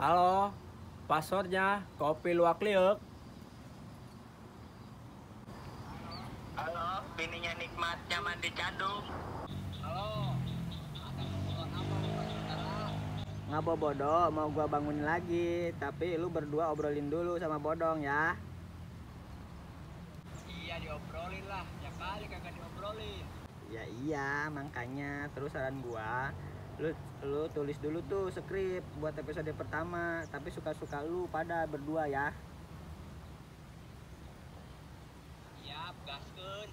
Halo, passwordnya kopi luwak liuk. Halo, bininya nikmat nyaman dicadung. Halo, ada keperluan apa saudara? Ngapa bodoh, mau gua bangunin lagi, tapi lu berdua obrolin dulu sama Bodong ya. Iya diobrolin lah, ya kali kagak diobrolin. Ya iya, makanya terus saran gua, lu tulis dulu tuh skrip buat episode pertama, tapi suka-suka lu pada berdua ya. Siap, gaskeun.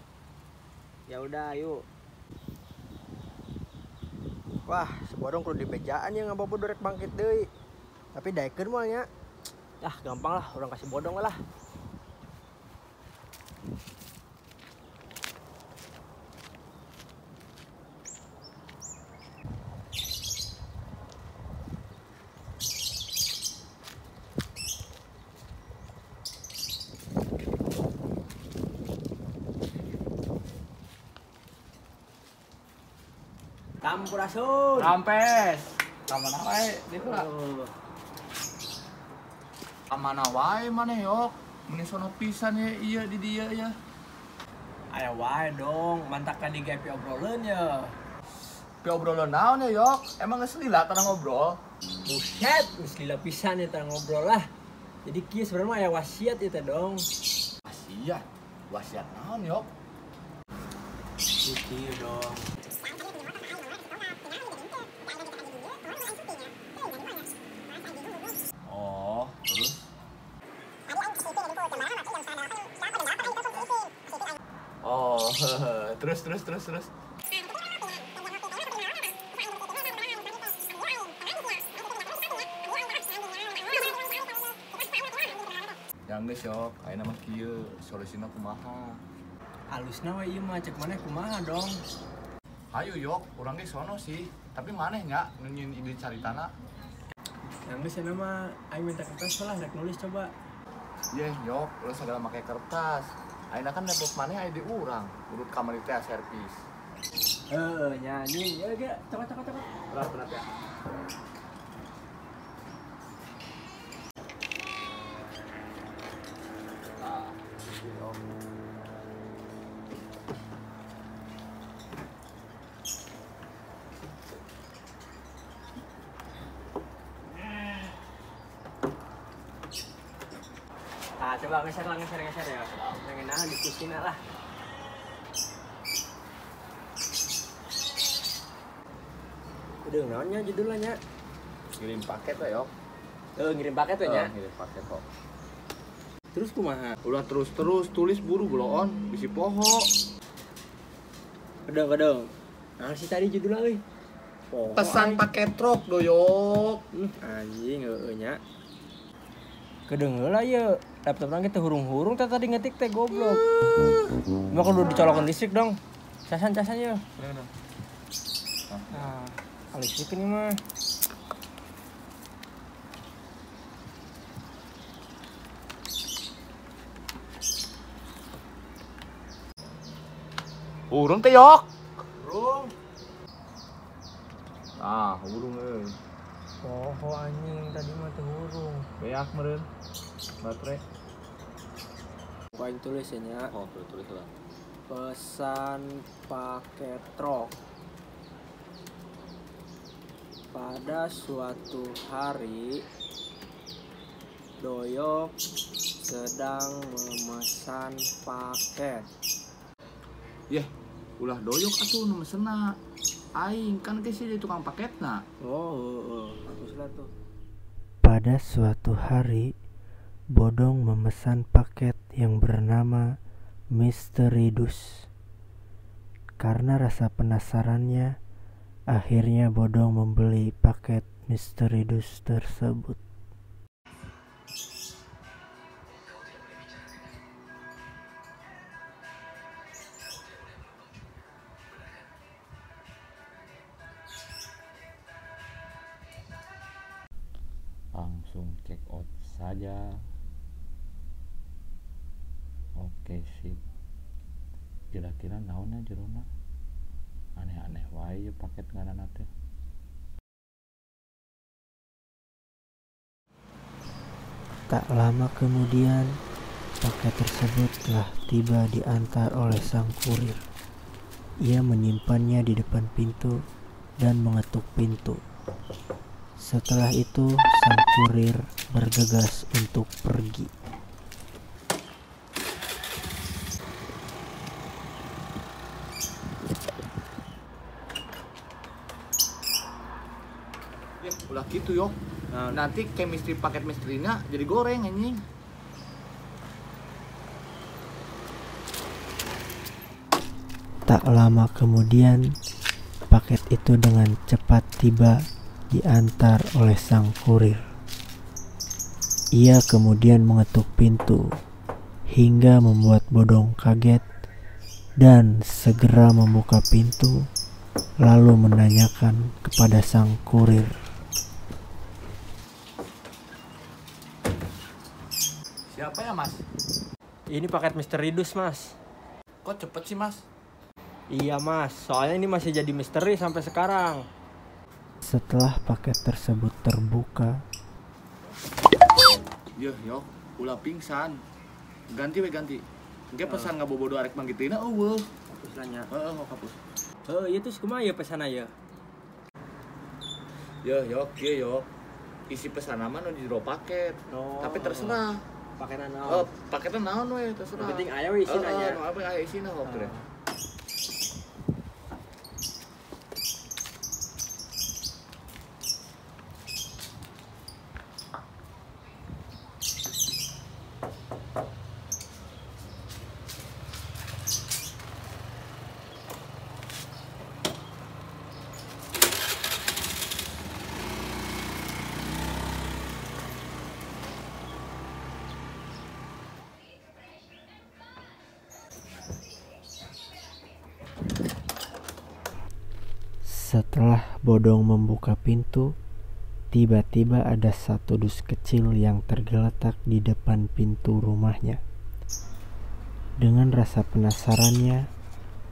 Ya udah, yuk. Wah, sebodong kudu dibejaan ya ngabobo dorek bangkit deui. Tapi daekeun moal nya. Ah, gampang lah, orang kasih bodong lah. Sampurasun. Rampes. Kamana wae dieu lah. Kamana wae maneh yok? Meni sono pisan ya ieu di dieu ya. Aya wae dong, mantakan di GP obrolan ya. Pi obrolan naon ya yok? Emang geus lila tara ngobrol? Buset, geus lila pisan ya tara ngobrol lah. Jadi kieu sebenarnya aya wasiat ieu teh dong. Wasiat? Wasiat naon yok? Kieu dong. Oh, terus? Oh, terus. Yang geus yok, ayeuna mah kieu, solusina kumaha? Alusna we ieu mah cek maneh kumaha dong. Hayu yok, urang ge sono sih, tapi maneh nya nu nyieun ide caritana. Yang geus cenah mah aing minta kertas lah rek nulis coba. Yeh yok, ulah sagala make kertas. Ayeuna kan laptop maneh aya di urang, urut kamari teh servis. Heeh, nyanyi. Ya ge, cokot. Berat ya. Ah, yok. Nah, coba ngeser ya. Pengen nahan diskusinya lah. Udah naonnya judulnya? Ngirim paket lah, yok. Ngirim paket we nya. Ngirim paket kok. Terus kumaha? Ulah terus-terus tulis buru bloon, bisi poho. Kedeng. Nah, si tadi judulnya euy. Pesan paket truk doyok. Anjing heueuh nya. Kedeng heula ieu, laptop urang teh hurung-hurung teh tadi ngetik teh goblok. Mah kudu dicolokan listrik dong. Casan-casan ieu. Nah, listrik ini mah. Hurung teh yok. Hurung. Ah, hurung euy. Poho anjing tadi mah teu hurung. Beak meureun. Baterai. Aing tulis ya nya. Oh, tulis lah. Pesan paket truk. Pada suatu hari Doyok sedang memesan paket. Yeh, ulah Doyok atuh nu mesenna. Aing kan ke sih tukang paketna. Oh, bagus lah tuh. Pada suatu hari, Bodong memesan paket yang bernama Misteri Dus. Karena rasa penasarannya, akhirnya Bodong membeli paket Misteri Dus tersebut. Langsung check out saja. Oke sip. Kira-kira naonnya jerona? Aneh-aneh wae paket ngaranna teh. Tak lama kemudian, paket tersebut telah tiba diantar oleh sang kurir. Ia menyimpannya di depan pintu dan mengetuk pintu. Setelah itu, sang kurir bergegas untuk pergi. Ya, ulah gitu yo. Nah, nanti chemistry paket misterinya jadi goreng anjing. Tak lama kemudian, paket itu dengan cepat tiba diantar oleh sang kurir. Ia kemudian mengetuk pintu hingga membuat Bodong kaget dan segera membuka pintu lalu menanyakan kepada sang kurir. Siapa ya, Mas? Ini paket misteri dus, Mas. Kok cepet sih, Mas? Iya, Mas. Soalnya ini masih jadi misteri sampai sekarang. Setelah paket tersebut terbuka, Yo, yo, ulah pingsan. Ganti we ganti. Engke pesan ngabobodo arek manggiteuna eueuh. Hapus lah nya. Heeh, hapus. Heeh, ieu terus kumaha ya pesan aya? Yo, yo, kieu yo. Isi pesan mah nu di jero paket. Oh. Tapi terserah. Paketan naon? Oh, paketnya naon we terserah. Yang penting aya we isina nya. Heeh, nu apa aya isina kok teh. Setelah Bodong membuka pintu, tiba-tiba ada satu dus kecil yang tergeletak di depan pintu rumahnya. Dengan rasa penasarannya,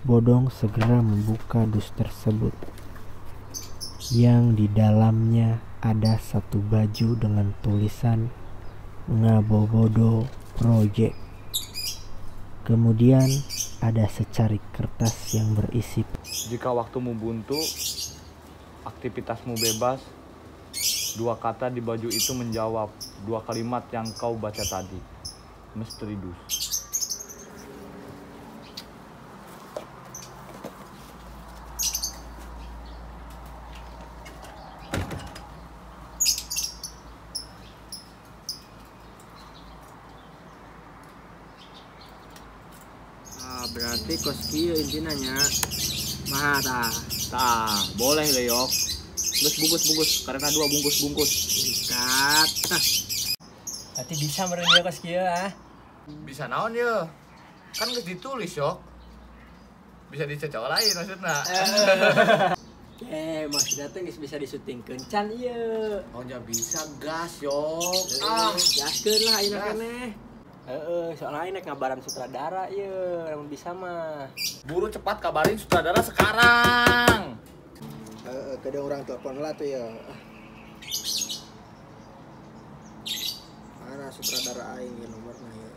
Bodong segera membuka dus tersebut, yang di dalamnya ada satu baju dengan tulisan Ngabobodo Project. Kemudian ada secarik kertas yang berisi, Jika waktumu buntu, aktivitasmu bebas. Dua kata di baju itu menjawab dua kalimat yang kau baca tadi. Misteri dus. Ah, berarti kos kieu intina nya. Maha tah. Tah, boleh le yok. Geus bungkus-bungkus, karena dua bungkus-bungkus. Ikat. Nah. Berarti bisa meureun ieu kos kieu ah. Bisa naon ye? Kan geus ditulis yok. Bisa dicocok lain maksudna. Masih dateng geus bisa disutingkeun can ieu. Oh nya bisa gas yok. Ah, gaskeun lah ayeuna Gas. keneh. Heeh, soalnya aing nek ngabaran sutradara ieu, lamun bisa mah. Buru cepat kabarin sutradara sekarang. Heeh, kadang orang telepon lah tuh ya. Mana sutradara aing ya nomornya ya.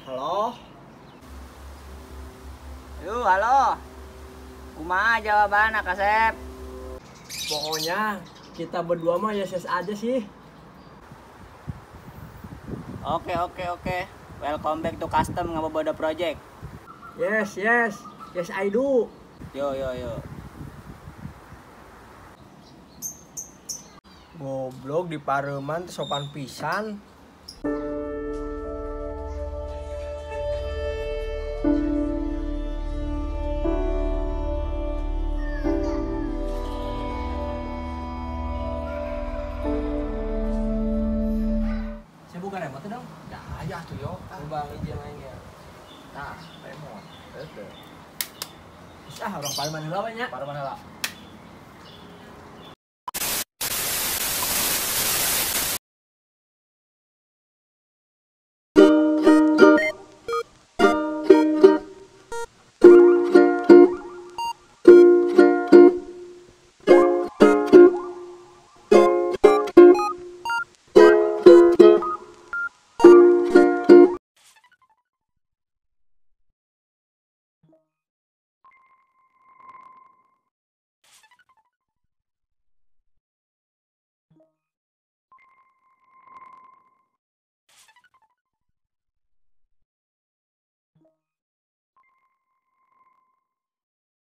Halo. Yo, halo. Kumaha jawabanna Kasep? Pokoknya kita berdua mah yes, yes aja sih. Oke, oke, oke. Welcome back to Custom Ngabobodo Project. Yes, yes. Yes I do. Yo, yo, yo. Goblok di pareman teh sopan pisan. Tah, lemon. Eta. Ah, urang parman heula we nya. Parman heula.